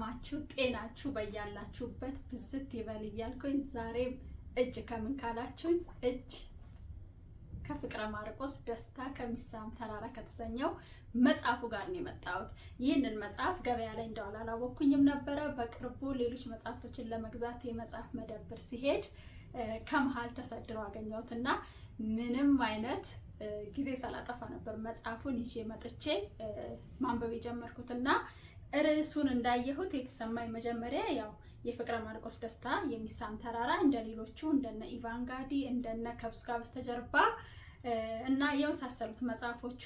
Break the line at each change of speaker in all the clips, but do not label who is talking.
ሰላማችሁ ጤናችሁ በያላችሁበት ብዝት ይበል እያልኩኝ ዛሬም እጅ ከምን ካላችሁኝ እጅ ከፍቅረ ማርቆስ ደስታ ከሚሳም ተራራ ከተሰኘው መጽሐፉ ጋር ነው የመጣሁት። ይህንን መጽሐፍ ገበያ ላይ እንደዋለ አላወቅኩኝም ነበረ። በቅርቡ ሌሎች መጽሐፍቶችን ለመግዛት የመጽሐፍ መደብር ሲሄድ ከመሀል ተሰድሮ አገኘሁት እና ምንም አይነት ጊዜ ሳላጠፋ ነበር መጽሐፉን ይዤ መጥቼ ማንበብ የጀመርኩት። እና ርዕሱን እንዳየሁት የተሰማኝ መጀመሪያ ያው የፍቅረ ማርቆስ ደስታ የሚሳም ተራራ እንደ ሌሎቹ እንደነ ኢቫንጋዲ፣ እንደነ ከብስጋ በስተጀርባ እና የመሳሰሉት መጽሐፎቹ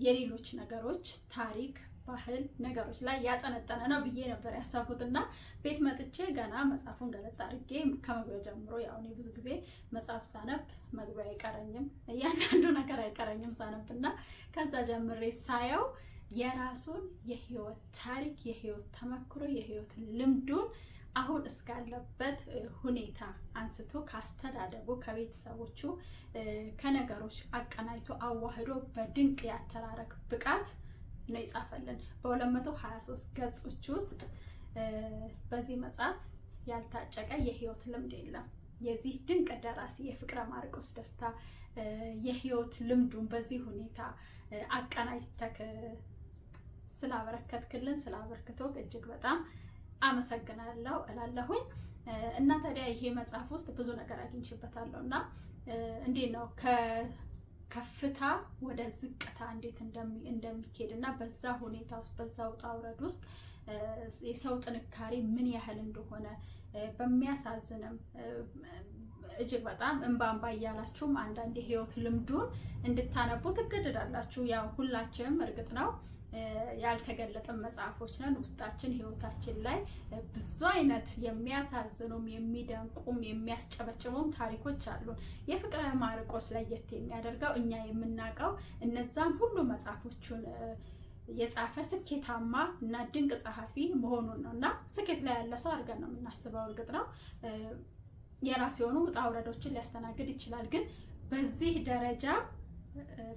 የሌሎች ነገሮች ታሪክ፣ ባህል ነገሮች ላይ ያጠነጠነ ነው ብዬ ነበር ያሰብኩት። እና ቤት መጥቼ ገና መጽሐፉን ገለጥ አድርጌ ከመግቢያ ጀምሮ፣ ያው እኔ ብዙ ጊዜ መጽሐፍ ሳነብ መግቢያ አይቀረኝም፣ እያንዳንዱ ነገር አይቀረኝም ሳነብ፣ እና ከዛ ጀምሬ ሳየው የራሱን የህይወት ታሪክ፣ የህይወት ተመክሮ፣ የህይወት ልምዱን አሁን እስካለበት ሁኔታ አንስቶ ከአስተዳደጉ፣ ከቤተሰቦቹ፣ ከነገሮች አቀናጅቶ አዋህዶ በድንቅ ያተራረክ ብቃት ነው የጻፈልን። በ223 ገጾች ውስጥ በዚህ መጽሐፍ ያልታጨቀ የህይወት ልምድ የለም። የዚህ ድንቅ ደራሲ የፍቅረ ማርቆስ ደስታ የህይወት ልምዱን በዚህ ሁኔታ አቀናጅተክ ስላበረከትክልን፣ ስላበርክቶክ እጅግ በጣም አመሰግናለሁ እላለሁኝ። እና ታዲያ ይሄ መጽሐፍ ውስጥ ብዙ ነገር አግኝቼበታለሁ። እና እንዴት ነው ከከፍታ ወደ ዝቅታ እንዴት እንደሚኬድ እና በዛ ሁኔታ ውስጥ፣ በዛ ውጣ ውረድ ውስጥ የሰው ጥንካሬ ምን ያህል እንደሆነ፣ በሚያሳዝንም እጅግ በጣም እንባ እንባ እያላችሁም አንዳንድ የህይወት ልምዱን እንድታነቡ ትገደዳላችሁ። ያው ሁላችንም እርግጥ ነው ያልተገለጠን መጽሐፎች ነን። ውስጣችን ህይወታችን ላይ ብዙ አይነት የሚያሳዝኑም፣ የሚደንቁም፣ የሚያስጨበጭቡም ታሪኮች አሉን። የፍቅረ ማርቆስ ለየት የሚያደርገው እኛ የምናውቀው እነዛን ሁሉ መጽሐፎቹን የጻፈ ስኬታማ እና ድንቅ ጸሐፊ መሆኑን ነው፣ እና ስኬት ላይ ያለ ሰው አድርገን ነው የምናስበው። እርግጥ ነው የራሱ የሆኑ ውጣ ውረዶችን ሊያስተናግድ ይችላል። ግን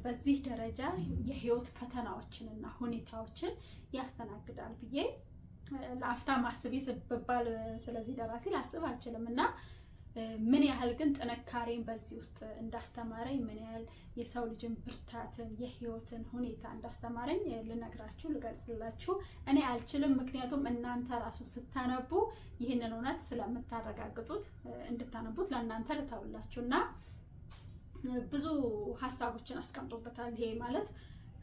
በዚህ ደረጃ የህይወት ፈተናዎችን እና ሁኔታዎችን ያስተናግዳል ብዬ ለአፍታ ማስቢ ብባል ስለዚህ ደራሲ ላስብ አልችልም። እና ምን ያህል ግን ጥንካሬን በዚህ ውስጥ እንዳስተማረኝ፣ ምን ያህል የሰው ልጅን ብርታትን፣ የህይወትን ሁኔታ እንዳስተማረኝ ልነግራችሁ፣ ልገልጽላችሁ እኔ አልችልም። ምክንያቱም እናንተ ራሱ ስታነቡ ይህንን እውነት ስለምታረጋግጡት እንድታነቡት ለእናንተ ልተውላችሁ። እና ብዙ ሀሳቦችን አስቀምጦበታል። ይሄ ማለት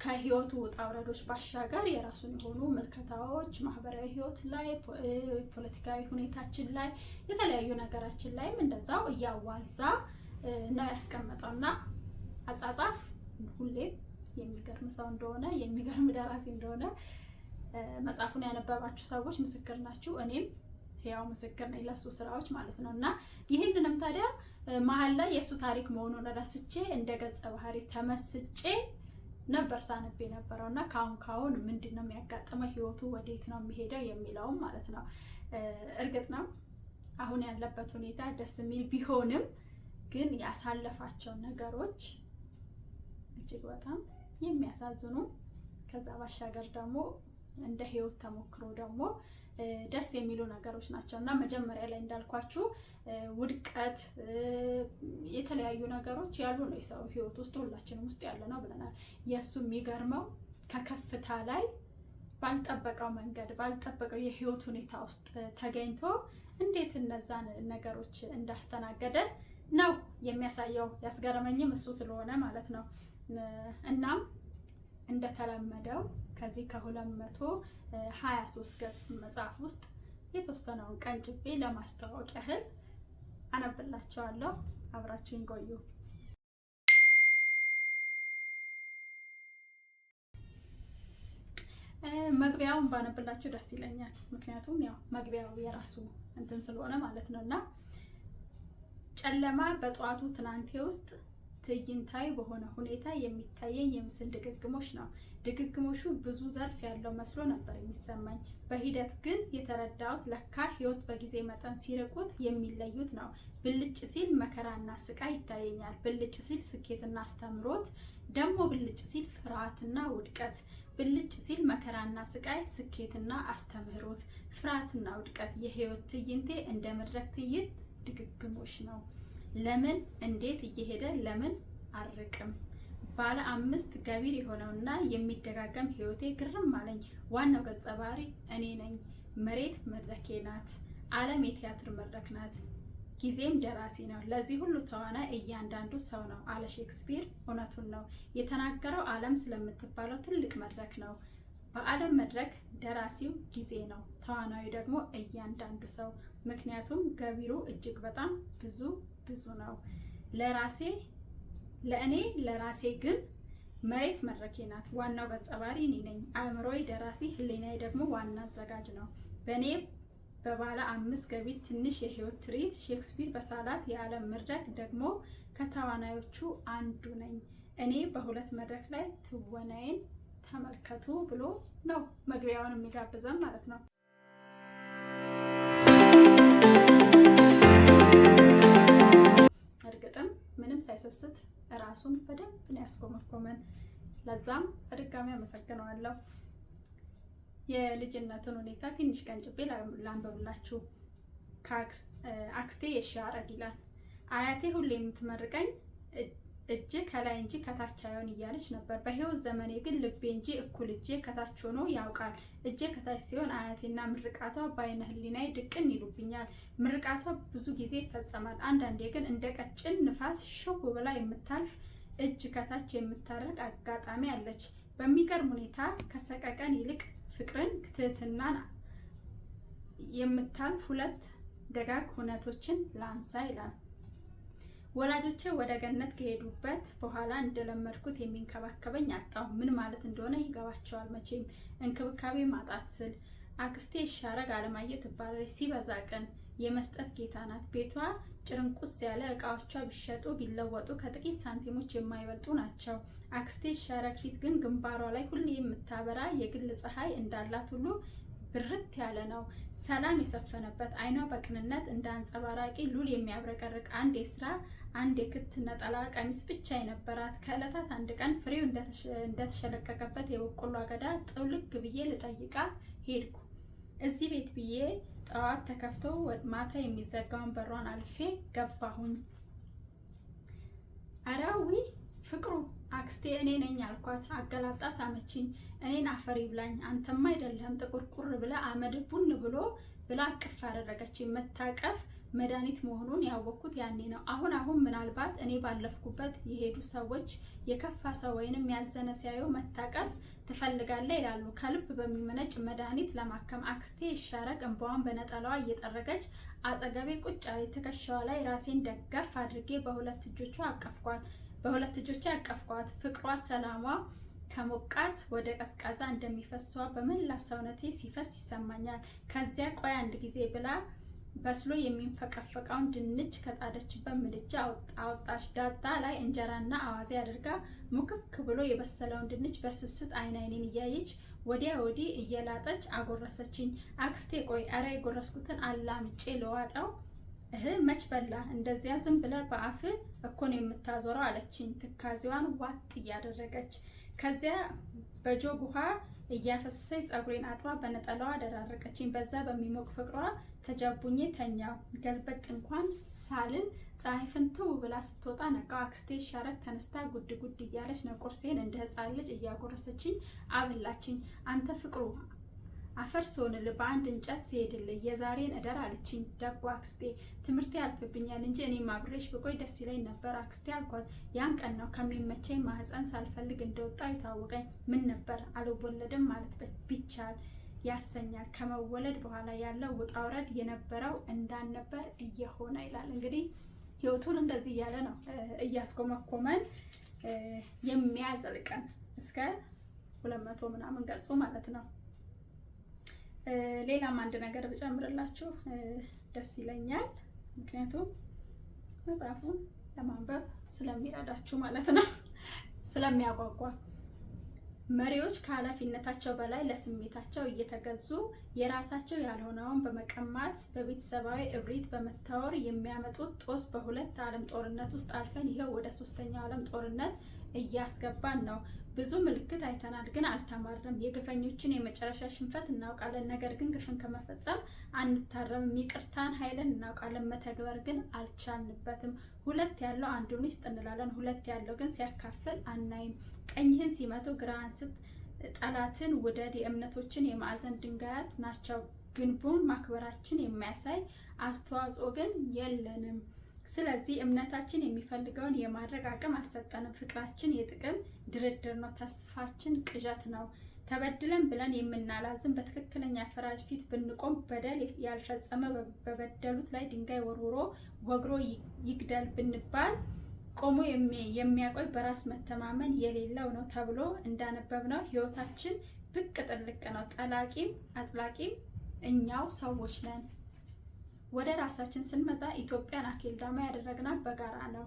ከህይወቱ ውጣ ውረዶች ባሻገር የራሱን የሆኑ ምልከታዎች ማህበራዊ ህይወት ላይ፣ ፖለቲካዊ ሁኔታችን ላይ፣ የተለያዩ ነገራችን ላይም እንደዛው እያዋዛ ነው ያስቀመጠው። እና አጻጻፍ ሁሌም የሚገርም ሰው እንደሆነ፣ የሚገርም ደራሲ እንደሆነ መጽሐፉን ያነበባችሁ ሰዎች ምስክር ናችሁ። እኔም ያው ምስክር ነኝ ለሱ ስራዎች ማለት ነው። እና ይህንንም ታዲያ መሀል ላይ የእሱ ታሪክ መሆኑን ረስቼ እንደ ገጸ ባህሪ ተመስጬ ነበር ሳነብ የነበረው። እና ካሁን ካሁን ምንድን ነው የሚያጋጥመው፣ ህይወቱ ወዴት ነው የሚሄደው የሚለውም ማለት ነው። እርግጥ ነው አሁን ያለበት ሁኔታ ደስ የሚል ቢሆንም ግን ያሳለፋቸው ነገሮች እጅግ በጣም የሚያሳዝኑ፣ ከዛ ባሻገር ደግሞ እንደ ህይወት ተሞክሮ ደግሞ ደስ የሚሉ ነገሮች ናቸው። እና መጀመሪያ ላይ እንዳልኳችሁ ውድቀት፣ የተለያዩ ነገሮች ያሉ ነው የሰው ህይወት ውስጥ፣ ሁላችንም ውስጥ ያለ ነው ብለናል። የእሱ የሚገርመው ከከፍታ ላይ ባልጠበቀው መንገድ፣ ባልጠበቀው የህይወት ሁኔታ ውስጥ ተገኝቶ እንዴት እነዛን ነገሮች እንዳስተናገደ ነው የሚያሳየው። ያስገረመኝም እሱ ስለሆነ ማለት ነው። እናም እንደተለመደው ከዚህ ከ223 ገጽ መጽሐፍ ውስጥ የተወሰነውን ቀንጭቤ ለማስተዋወቅ ያህል አነብላችኋለሁ። አብራችሁን ቆዩ። መግቢያውን ባነብላችሁ ደስ ይለኛል። ምክንያቱም ያው መግቢያው የራሱ እንትን ስለሆነ ማለት ነው። እና ጨለማ በጠዋቱ ትናንቴ ውስጥ ትዕይንታዊ በሆነ ሁኔታ የሚታየኝ የምስል ድግግሞሽ ነው። ድግግሞሹ ብዙ ዘርፍ ያለው መስሎ ነበር የሚሰማኝ። በሂደት ግን የተረዳሁት ለካ ሕይወት በጊዜ መጠን ሲርቁት የሚለዩት ነው። ብልጭ ሲል መከራና ስቃይ ይታየኛል። ብልጭ ሲል ስኬትና አስተምሮት፣ ደግሞ ብልጭ ሲል ፍርሃትና ውድቀት። ብልጭ ሲል መከራና ስቃይ፣ ስኬትና አስተምህሮት፣ ፍርሃትና ውድቀት። የሕይወት ትዕይንቴ እንደ መድረክ ትዕይንት ድግግሞሽ ነው። ለምን እንዴት እየሄደ ለምን አልርቅም? ባለ አምስት ገቢር የሆነውና የሚደጋገም ሕይወቴ ግርም አለኝ። ዋናው ገጸ ባህሪ እኔ ነኝ። መሬት መድረኬ ናት። ዓለም የቲያትር መድረክ ናት። ጊዜም ደራሲ ነው። ለዚህ ሁሉ ተዋናይ እያንዳንዱ ሰው ነው አለ ሼክስፒር። እውነቱን ነው። የተናገረው ዓለም ስለምትባለው ትልቅ መድረክ ነው። በዓለም መድረክ ደራሲው ጊዜ ነው፣ ተዋናዩ ደግሞ እያንዳንዱ ሰው። ምክንያቱም ገቢሩ እጅግ በጣም ብዙ ብዙ ነው። ለራሴ ለእኔ ለራሴ ግን መሬት መድረኬ ናት። ዋናው ገጸ ባህሪ እኔ ነኝ። አእምሮዬ ደራሲ፣ ሕሊናዬ ደግሞ ዋና አዘጋጅ ነው። በእኔ በባለ አምስት ገቢር ትንሽ የህይወት ትርኢት ሼክስፒር በሳላት የዓለም መድረክ ደግሞ ከተዋናዮቹ አንዱ ነኝ። እኔ በሁለት መድረክ ላይ ትወናዬን ተመልከቱ ብሎ ነው መግቢያውን የሚጋብዘን ማለት ነው። እርግጥም ምንም ሳይሰስት ራሱን በደንብ ነው ያስኮመኮመን። ለዛም በድጋሚ አመሰግነዋለሁ። የልጅነቱን ሁኔታ ትንሽ ቀንጭቤ ላንብብላችሁ። አክስቴ የሺ አረግ ይላል። አያቴ ሁሌ የምትመርቀኝ እጅ ከላይ እንጂ ከታች አይሆን እያለች ነበር። በህይወት ዘመኔ ግን ልቤ እንጂ እኩል እጄ ከታች ሆኖ ያውቃል። እጄ ከታች ሲሆን አያቴና ምርቃቷ በአይነ ህሊናዬ ድቅን ይሉብኛል። ምርቃቷ ብዙ ጊዜ ይፈጸማል። አንዳንዴ ግን እንደ ቀጭን ንፋስ ሽው ብላ የምታልፍ እጅ ከታች የምታደርግ አጋጣሚ አለች። በሚገርም ሁኔታ ከሰቀቀን ይልቅ ፍቅርን፣ ትህትናን የምታልፍ ሁለት ደጋግ ሁነቶችን ላንሳ ይላል። ወላጆቼ ወደ ገነት ከሄዱበት በኋላ እንደለመድኩት የሚንከባከበኝ አጣሁ። ምን ማለት እንደሆነ ይገባቸዋል መቼም እንክብካቤ ማጣት ስል። አክስቴ ይሻረግ አለማየሁ ትባላለች። ሲበዛ ቅን የመስጠት ጌታ ናት። ቤቷ ጭርንቁስ ያለ እቃዎቿ ቢሸጡ ቢለወጡ ከጥቂት ሳንቲሞች የማይበልጡ ናቸው። አክስቴ ይሻረግ ፊት ግን ግንባሯ ላይ ሁሌ የምታበራ የግል ፀሐይ እንዳላት ሁሉ ብርት ያለ ነው። ሰላም የሰፈነበት አይኗ በቅንነት እንደ አንጸባራቂ ሉል የሚያብረቀርቅ አንድ የስራ አንድ የክት ነጠላ ቀሚስ ብቻ የነበራት። ከዕለታት አንድ ቀን ፍሬው እንደተሸለቀቀበት የበቆሎ አገዳ ጥውልግ ብዬ ልጠይቃት ሄድኩ። እዚህ ቤት ብዬ ጠዋት ተከፍቶ ማታ የሚዘጋውን በሯን አልፌ ገባሁኝ። አራዊ ፍቅሩ አክስቴ እኔ ነኝ አልኳት። አገላብጣ ሳመችኝ። እኔን አፈር ይብላኝ አንተማ አይደለህም ጥቁር ቁር ብለ አመድ ቡን ብሎ ብላ እቅፍ አደረገችኝ። መታቀፍ መድኃኒት መሆኑን ያወቅኩት ያኔ ነው። አሁን አሁን ምናልባት እኔ ባለፍኩበት የሄዱ ሰዎች የከፋ ሰው ወይንም ያዘነ ሲያዩ መታቀፍ ትፈልጋለህ ይላሉ። ከልብ በሚመነጭ መድኃኒት ለማከም። አክስቴ ይሻረግ እንባዋን በነጠላዋ እየጠረገች አጠገቤ ቁጭ አለች። ትከሻዋ ላይ ራሴን ደገፍ አድርጌ በሁለት እጆቼ አቀፍኳት። ፍቅሯ፣ ሰላሟ ከሞቃት ወደ ቀዝቃዛ እንደሚፈሷ በመላ ሰውነቴ ሲፈስ ይሰማኛል። ከዚያ ቆይ አንድ ጊዜ ብላ በስሎ የሚንፈቀፈቀውን ድንች ከጣደችበት ምድጃ አወጣች። ዳጣ ላይ እንጀራና አዋዜ አድርጋ ሙክክ ብሎ የበሰለውን ድንች በስስት አይን አይኔን እያየች ወዲያ ወዲህ እየላጠች አጎረሰችኝ። አክስቴ ቆይ ኧረ የጎረስኩትን አላምጬ ልዋጠው። እህ መች በላ እንደዚያ ዝም ብለህ በአፍ እኮ ነው የምታዞረው አለችኝ፣ ትካዜዋን ዋጥ እያደረገች። ከዚያ በጆግ ውሃ እያፈሰሰች ጸጉሬን አጥባ በነጠላዋ አደራረቀችኝ። በዛ በሚሞቅ ፍቅሯ ተጃቡኜ ተኛው። ገልበጥ እንኳን ሳልል ፀሐይ ፍንትው ብላ ስትወጣ ነቃው። አክስቴ ሻረግ ተነስታ ጉድ ጉድ እያለች ነው ቁርሴን እንደ ሕፃን ልጅ እያጎረሰችኝ አበላችኝ። አንተ ፍቅሩ አፈር ስሆንልህ በአንድ እንጨት ሲሄድልህ የዛሬን እደር አለችኝ። ደጉ አክስቴ ትምህርቴ ያልፍብኛል እንጂ እኔም አብሬሽ ብቆይ ደስ ይለኝ ነበር አክስቴ አልኳት። ያን ቀን ነው ከሚመቸኝ ማህፀን ሳልፈልግ እንደወጣ የታወቀኝ። ምን ነበር አልወለድም ማለት ቢቻል ያሰኛል። ከመወለድ በኋላ ያለው ውጣ ውረድ የነበረው እንዳልነበር እየሆነ ይላል። እንግዲህ ህይወቱን እንደዚህ እያለ ነው እያስኮመኮመን የሚያዘልቀን እስከ 200 ምናምን ገጹ ማለት ነው። ሌላም አንድ ነገር ብጨምርላችሁ ደስ ይለኛል። ምክንያቱም መጽሐፉን ለማንበብ ስለሚረዳችሁ ማለት ነው፣ ስለሚያጓጓ። መሪዎች ከኃላፊነታቸው በላይ ለስሜታቸው እየተገዙ የራሳቸው ያልሆነውን በመቀማት በቤተሰባዊ እብሪት በመታወር የሚያመጡት ጦስ በሁለት ዓለም ጦርነት ውስጥ አልፈን ይኸው ወደ ሶስተኛው ዓለም ጦርነት እያስገባን ነው። ብዙ ምልክት አይተናል፣ ግን አልተማርንም። የግፈኞችን የመጨረሻ ሽንፈት እናውቃለን፣ ነገር ግን ግፍን ከመፈጸም አንታረምም። ይቅርታን ኃይልን እናውቃለን፣ መተግበር ግን አልቻልንበትም። ሁለት ያለው አንዱን ይስጥ እንላለን፣ ሁለት ያለው ግን ሲያካፍል አናይም። ቀኝህን ሲመቱ ግራህን ስጥ፣ ጠላትን ውደድ የእምነቶችን የማዕዘን ድንጋያት ናቸው። ግንቡን ማክበራችን የሚያሳይ አስተዋጽኦ ግን የለንም። ስለዚህ እምነታችን የሚፈልገውን የማድረግ አቅም አልሰጠንም። ፍቅራችን የጥቅም ድርድር ነው። ተስፋችን ቅዠት ነው። ተበድለን ብለን የምናላዝም በትክክለኛ ፈራጅ ፊት ብንቆም በደል ያልፈጸመ በበደሉት ላይ ድንጋይ ወርውሮ ወግሮ ይግደል ብንባል ቆሞ የሚያቆይ በራስ መተማመን የሌለው ነው ተብሎ እንዳነበብነው ሕይወታችን ብቅ ጥልቅ ነው። ጠላቂም አጥላቂም እኛው ሰዎች ነን። ወደ ራሳችን ስንመጣ ኢትዮጵያን አኬልዳማ ያደረግናት በጋራ ነው።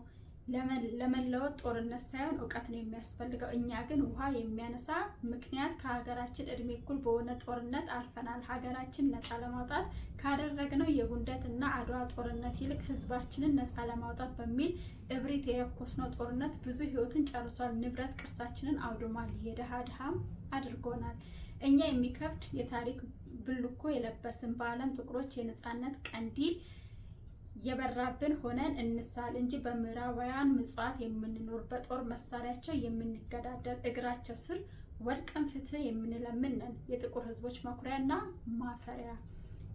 ለመለወጥ ጦርነት ሳይሆን እውቀት ነው የሚያስፈልገው። እኛ ግን ውሃ የሚያነሳ ምክንያት ከሀገራችን እድሜ እኩል በሆነ ጦርነት አልፈናል። ሀገራችን ነፃ ለማውጣት ካደረግነው የጉንደት እና አድዋ ጦርነት ይልቅ ሕዝባችንን ነፃ ለማውጣት በሚል እብሪት የለኮስነው ጦርነት ብዙ ሕይወትን ጨርሷል። ንብረት ቅርሳችንን አውድሟል። የድሃ ድሃም አድርጎናል። እኛ የሚከብድ የታሪክ ብልኮ የለበስን በዓለም ጥቁሮች የነፃነት ቀንዲል የበራብን ሆነን እንሳል እንጂ በምዕራባውያን ምጽዋት የምንኖር በጦር መሳሪያቸው የምንገዳደር እግራቸው ስር ወድቀን ፍትህ የምንለምን ነን። የጥቁር ሕዝቦች መኩሪያና ማፈሪያ።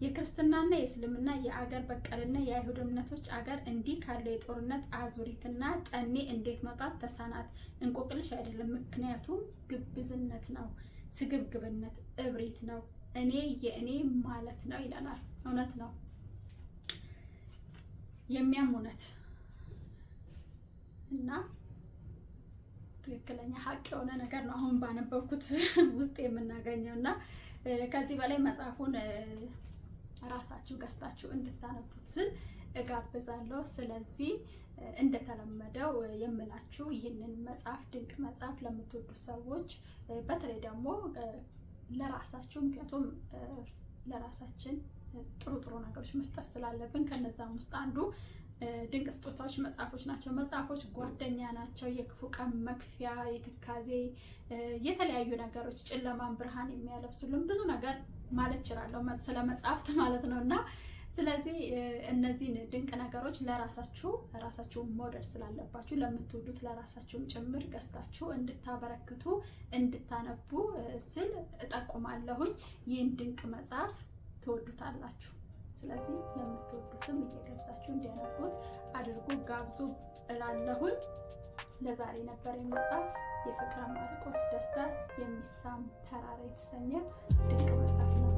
የክርስትናና የእስልምና የአገር በቀልና የአይሁድ እምነቶች አገር እንዲህ ካለው የጦርነት አዙሪትና ጠኔ እንዴት መውጣት ተሳናት? እንቆቅልሽ አይደለም። ምክንያቱም ግብዝነት ነው፣ ስግብግብነት፣ እብሪት ነው። እኔ የእኔ ማለት ነው ይለናል። እውነት ነው። የሚያም እውነት እና ትክክለኛ ሀቅ የሆነ ነገር ነው አሁን ባነበብኩት ውስጥ የምናገኘው። እና ከዚህ በላይ መጽሐፉን ራሳችሁ ገዝታችሁ እንድታነቡት ስል እጋብዛለሁ። ስለዚህ እንደተለመደው የምላችሁ ይህንን መጽሐፍ ድንቅ መጽሐፍ ለምትወዱ ሰዎች በተለይ ደግሞ ለራሳችሁ፣ ምክንያቱም ለራሳችን ጥሩ ጥሩ ነገሮች መስጠት ስላለብን ከነዛም ውስጥ አንዱ ድንቅ ስጦታዎች መጽሐፎች ናቸው። መጽሐፎች ጓደኛ ናቸው። የክፉ ቀን መክፊያ፣ የትካዜ፣ የተለያዩ ነገሮች ጨለማን ብርሃን የሚያለብሱልን ብዙ ነገር ማለት እችላለሁ ስለ መጽሐፍት ማለት ነው። እና ስለዚህ እነዚህን ድንቅ ነገሮች ለራሳችሁ ራሳችሁን መውደድ ስላለባችሁ ለምትወዱት ለራሳችሁም ጭምር ገዝታችሁ እንድታበረክቱ እንድታነቡ ስል እጠቁማለሁኝ። ይህን ድንቅ መጽሐፍ ትወዱታላችሁ። ስለዚህ ለምትወዱትም እየገዛችሁ እንዲያነቡት አድርጉ፣ ጋብዙ እላለሁኝ። ለዛሬ ነበር መጽሐፍ የፍቅረ ማርቆስ ደስታ የሚሳም ተራራ የተሰኘ ድንቅ መጽሐፍ ነው።